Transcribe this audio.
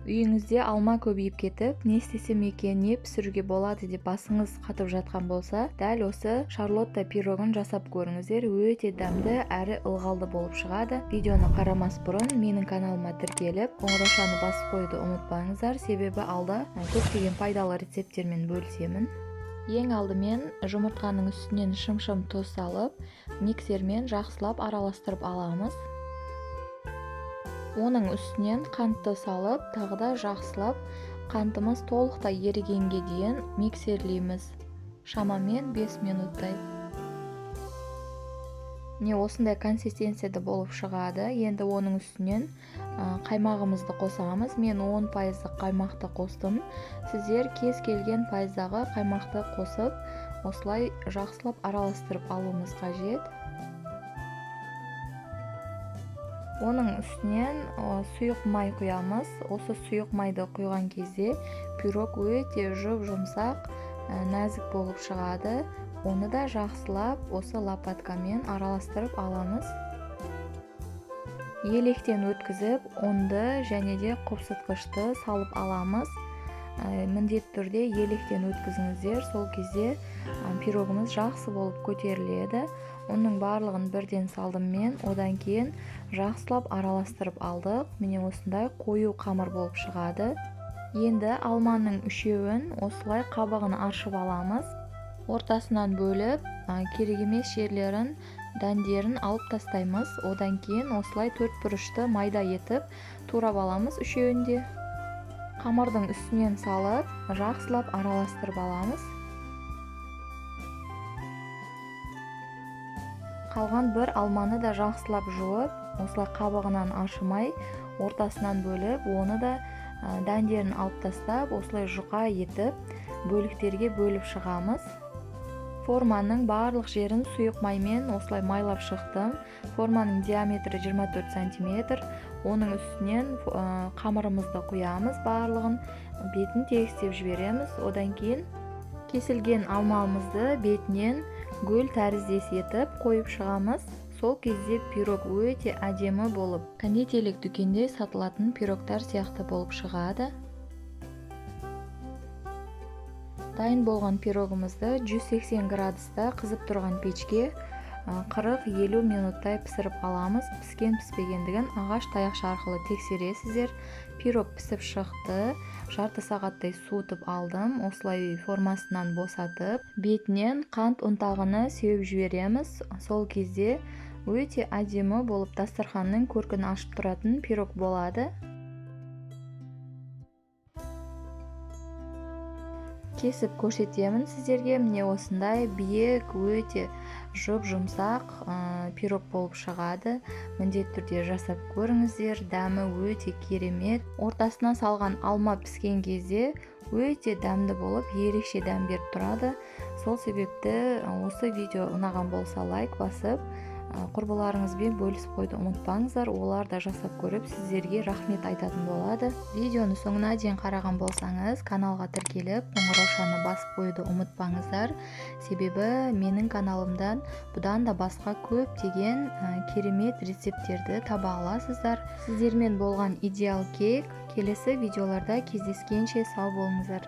Үйіңізде алма көбейіп кетіп, не істесем екен, не пісіруге болады деп басыңыз қатып жатқан болса, дәл осы шарлотта пирогын жасап көріңіздер. Өте дәмді әрі ылғалды болып шығады. Видеоны қарамас бұрын менің каналыма тіркеліп, қоңыраушаны басып қоюды ұмытпаңыздар, себебі алда көптеген пайдалы рецепттермен бөлісемін. Ең алдымен жұмыртқаның үстінен шым-шым тұз салып, миксермен жақсылап араластырып аламыз. Оның үстінен қантты салып, тағы да жақсылап қантымыз толықтай ерігенге дейін миксерлейміз. Шамамен 5 минуттай. Міне осындай консистенцияда болып шығады. Енді оның үстінен қаймағымызды қосамыз. Мен 10% қаймақты қостым. Сіздер кез келген пайыздағы қаймақты қосып, осылай жақсылап араластырып алуымыз қажет. Оның үстінен сұйық май құямыз. Осы сұйық майды құйған кезде пирог өте жұп-жұмсақ, нәзік болып шығады. Оны да жақсылап осы лопаткамен араластырып аламыз. Електен өткізіп, ұнды және де қопсытқышты салып аламыз. Міндетті түрде електен өткізіңіздер, сол кезде пирогымыз жақсы болып көтеріледі. Оның барлығын бірден салдым мен, одан кейін жақсылап араластырып алдық. Міне осындай қою қамыр болып шығады. Енді алманың үшеуін осылай қабығын аршып аламыз. Ортасынан бөліп, керек емес жерлерін, дәндерін алып тастаймыз. Одан кейін осылай төрт бұрышты майда етіп турап аламыз үшеуін де. Қамырдың үстінен салып, жақсылап араластырып аламыз. Қалған бір алманы да жақсылап жуып, осылай қабығынан аршымай, ортасынан бөліп, оны да дәндерін алып тастап, осылай жұқа етіп, бөліктерге бөліп шығамыз. Форманың барлық жерін сұйық маймен осылай майлап шықтым. Форманың диаметрі 24 сантиметр. Оның үстінен қамырымызды құямыз, барлығын бетін тегістеп жібереміз. Одан кейін кесілген алмамызды бетінен гүл тәріздес етіп қойып шығамыз. Сол кезде пирог өте әдемі болып, кондитерлік дүкенде сатылатын пирогтар сияқты болып шығады. Дайын болған пирогымызды 180 градуста қызып тұрған печке 40-50 минуттай пісіріп аламыз. Піскен піспегендігін ағаш таяқша арқылы тексересіздер. Пирог пісіп шықты. Жарты сағаттай суытып алдым. Осылай формасынан босатып, бетінен қант ұнтағыны сеуіп жібереміз. Сол кезде өте әдемі болып дастарханның көркін ашып тұратын пирог болады. Кесіп көрсетемін сіздерге. Міне осындай биік, өте жұп-жұмсақ пирог болып шығады. Міндетті түрде жасап көріңіздер. Дәмі өте керемет. Ортасына салған алма піскен кезде өте дәмді болып, ерекше дәм беріп тұрады. Сол себепті осы видео ұнаған болса лайк басып, құрбыларыңызбен бөлісіп қоюды ұмытпаңыздар. Олар да жасап көріп, сіздерге рахмет айтатын болады. Видеоны соңына дейін қараған болсаңыз, каналға тіркеліп, қоңыраушаны басып қоюды ұмытпаңыздар. Себебі менің каналымдан бұдан да басқа көптеген керемет рецепттерді таба аласыздар. Сіздермен болған Идеал Кейк. Келесі видеоларда кездескенше сау болыңыздар.